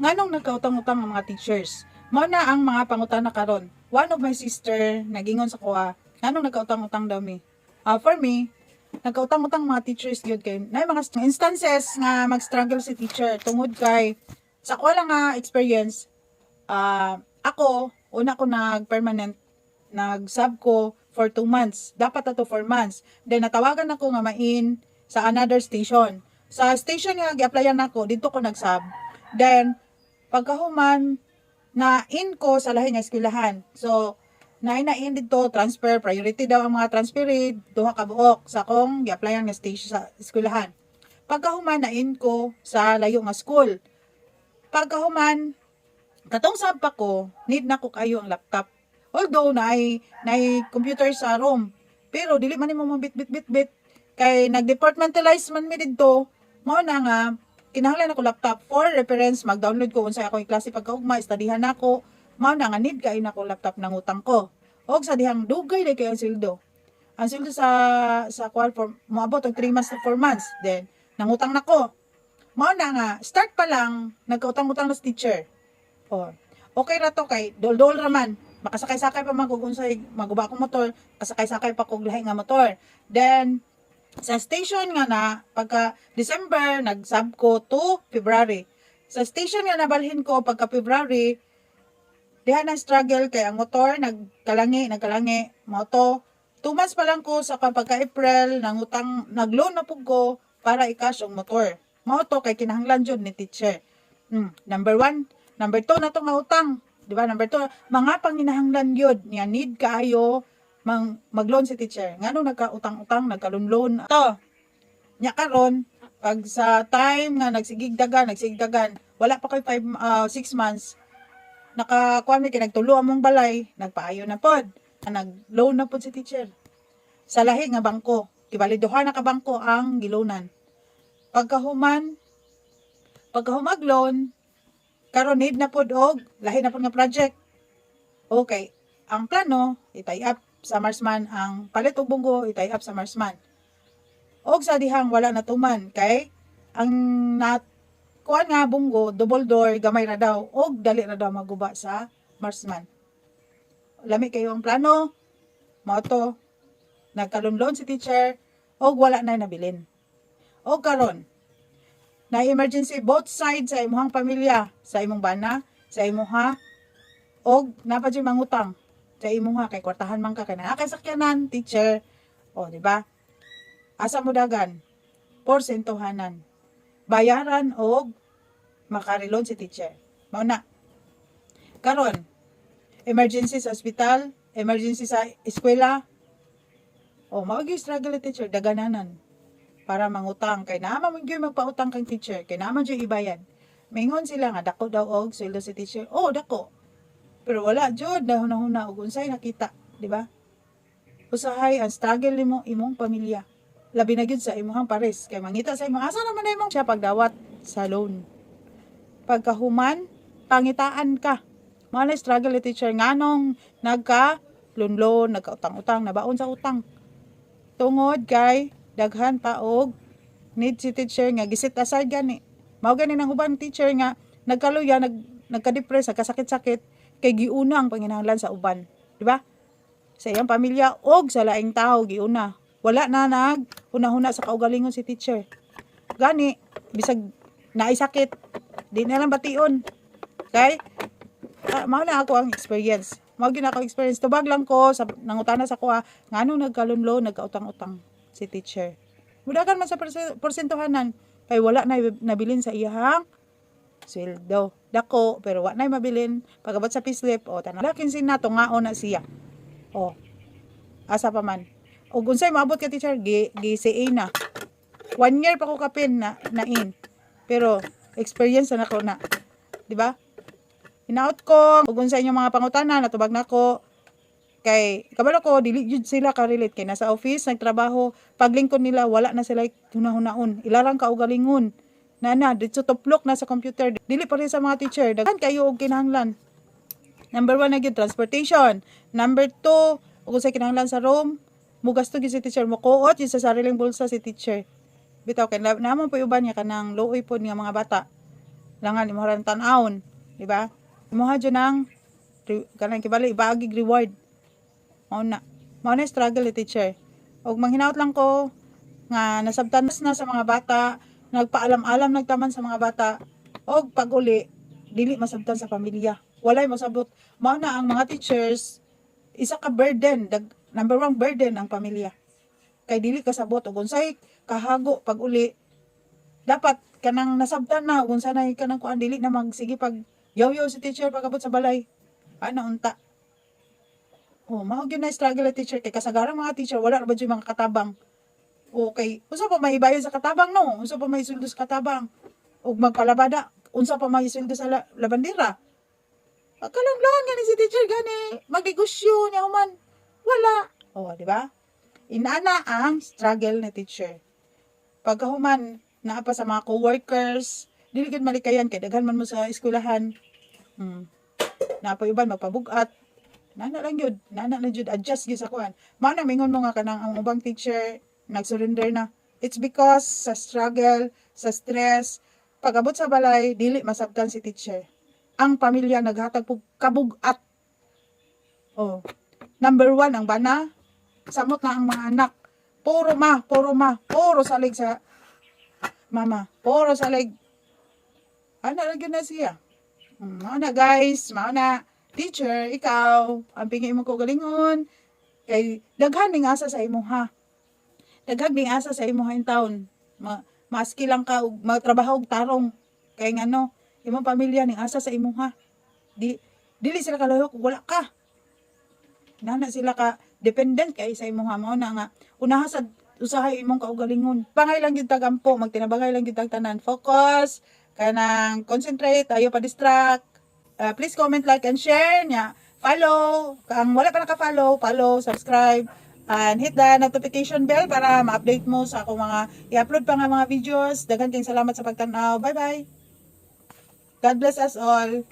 Nganong nagkautang-utang ang mga teachers? Mao na ang mga pangutana karon. One of my sister nagingon sa kuha, nganong nagkautang-utang daw mi? For me, nagkautang-utang mga teachers gyud kay na mga instances nga mag-struggle si teacher tungod kay sa kuha lang nga experience, ako una ko nag-permanent, nag-sub ko for 2 months. Dapat ato 4 months. Then natawagan ako nga ma-in sa another station. Sa station nga gi-applyan nako, didto ko nag-sub. Then pagkahuman, na in ko sa lahi nga eskwelahan. So na in didto, transfer priority daw ang mga transferee, duha ka buok sa akong gi-applyan nga station sa eskwelahan. Pagkahuman, na in ko sa layo nga school. Pagkahuman, katong sub pa ko, need na ko kayo ang laptop. Although naay computer sa room, pero dili man nimo mabit bit bit bit kay nag-departmentalize man mi didto. Mao na nga kinahanglan ako laptop for reference, mag-download ko unsay ako klase pagkaugma, studyhan nako. Mao na nga need kaayo nako laptop, nangutang ko. Og sa dihang dugay day kay ang sweldo. Ang sweldo sa kuan for moabot og 3 months to 4 months. Then nangutang nako. Mao na nga start pa lang, nagkautang-utang na sa teacher. Oh. Okay ra to kay dol-dol ra man. Makasakay-sakay pa man kog unsay maguba akong motor, kasakay-sakay pa kog lahi nga motor. Then sa station nga na pagka December nag-sub ko to February. Sa station nga nabalhin ko pagka February, diha na struggle kay ang motor nagkalangi, nagkalangi. Mao to, 2 months pa lang ko sa pagka April, nangutang, nagloan na pud ko para i-cash ang motor. Mao to kay kinahanglan jud ni teacher. Number one, number two na to nga utang. Di ba? Number two, mga panginahanglan yun. Nga need kaayo mang mag-loan si teacher. Ngano nagkautang-utang, nagka-loan-loan. To, nya karon pag sa time nga nagsigigdagan, nagsigdagan, wala pa koy 5, 6 months, nakakuha mi kay nagtulo among balay, nagpaayo na pod. Nag-loan na pod si teacher. Sa lahi nga bangko, kibali duha na ka bangko ang giloanan. Pagkahuman, pagkahumag loan, karon need na pod og lahi na pod nga project. Okay, ang plano, i-tie up sa Marsman ang palit og bunggo, i-tie up sa Marsman. Og sa dihang wala na tuman kay ang nat kuan nga bunggo, double door, gamay ra daw og dali ra daw maguba sa Marsman. Lami kayo ang plano, mao to, nagka-loan si teacher og wala na nabilin. Og karon, na emergency both sides sa imong pamilya, sa imong bana, sa imuha, og napa jud mangutang sa imuha kay kwartahan man ka kay naa kay sakyanan, teacher. O, di ba? Asa mo dagan? Porsentohanan. Bayaran og makareloan si teacher. Mao na. Karon, emergency sa ospital, emergency sa eskwela. O, mao gyud struggle ni teacher, dagananan para mangutang kay naa man gyud magpautang kang teacher kay naa man gyud ibayad. Mingon sila nga dako daw og sweldo si teacher. Oh, dako. Pero wala jud na hunahuna og unsay nakita, di ba? Usahay ang struggle nimo imong pamilya. Labi na gyud sa imong pares kay mangita sa imong asa naman na imong siya pagdawat sa loan. Pagkahuman, pangitaan ka. Mao na struggle ni teacher, nganong nagka loan-loan, nagkautang-utang, nabaon sa utang. Tungod kay daghan pa og need si teacher nga giset aside gani. Mao gani nang uban teacher nga nagkaluya, nagka-depress, nagkasakit-sakit kay giuna ang panginahanglan sa uban, di ba? Sa iyang pamilya og sa laing tao giuna. Wala na nag huna-huna sa kaugalingon si teacher. Gani bisag naay sakit, di na lang bation. Kay mao na ako ang experience. Mao gyud ako experience. Tubag lang ko sa nangutana sa kuha nganong nagka-loan, nagkautang-utang si teacher. Mudagan man sa porsentuhanan kay wala na nabilin sa iyahang sweldo. Dako pero wa na mabilin. Pagabot sa payslip, o tanan lakin sin na tungaon na siya. O asa pa man. Og unsay maabot ka teacher, gi CA na. One year pa ko kapin na na in. Pero experience na nako na. Di ba? Hinaot ko ug unsa inyong mga pangutana natubag nako kay kabalo ko dili jud sila ka-relate kay nasa office nagtrabaho. Paglingkod nila, wala na sila hunahunahon ilarang kaugalingon na na didto tuplok na sa computer. Dili pa rin sa mga teacher, daghan kayo og kinahanglan. Number one na gyud, transportation. Number two, ug unsay kinahanglan sa room, mugasto gyud si teacher, mokuot gyud sa sariling bulsa si teacher. Bitaw kay naman po uban niya kanang luoy pod nga mga bata. Langan imo ra tan-awon, di ba? Imuha jud ang kanang kibali ibaagig reward. Mao na. Mao na struggle ni teacher. Og manghinaot lang ko nga nasabtan na sa mga bata, nagpaalam-alam nagtaman sa mga bata, og pag-uli dili masabtan sa pamilya. Walay masabot. Mao na ang mga teachers isa ka burden, number one burden ang pamilya. Kay dili kasabot og unsay kahago pag uli. Dapat kanang nasabtan na ug unsa nay kanang kuan, dili na magsige pag yaw-yaw si teacher pag-abot sa balay. Ana unta. Oh, mao gyud na struggle ang teacher kay kasagaran mga teacher wala ra ba jud mga katabang. Okay, unsa pa may ibayon sa katabang, no? Unsa pa may sweldo sa katabang? Ug magpalabada, unsa pa may sweldo sa labandera? Pagkalang gani si teacher gani, magnegosyo niya human. Wala. Oh, di ba? Inana ang struggle ni teacher. Pagkahuman, naa pa sa mga co-workers, dili gid malikayan kay daghan man mo sa eskwelahan. Naa pa uban magpabugat. Nana lang yun. Nana lang yun. Adjust gyud sa kuan. Mao na mingon mo nga kanang ang ubang teacher nag-surrender na. It's because sa struggle, sa stress, pag-abot sa balay, dili masabtan si teacher. Ang pamilya naghatag pug kabugat. Oh. Number one, ang bana, samot na ang mga anak. Puro ma, puro ma, puro salig sa mama. Puro salig. Ana lang gyud na siya. Mao na, guys, mao na. Teacher, ikaw, ang pingi mo ko galingon. Kay daghan ning asa sa imo ha. Daghan ning asa sa imo ha in town. Maski lang ka og magtrabaho og tarong. Kay ngano, imong pamilya ning asa sa imo ha. Di dili sila kaluyok kung wala ka. Nana sila ka dependent kay sa imo ha. Mao na nga unaha sa usahay imong kaugalingon. Bangay lang gyud tagampo, magtinabangay lang gyud tag tanan. Focus, kanang concentrate, ayaw pa distract. Please comment, like and share nya. Follow, kang wala pa naka-follow, follow, subscribe and hit the notification bell para ma-update mo sa akong mga i-upload pa nga mga videos. Daghan kayong salamat sa pagtan-aw. Bye-bye. God bless us all.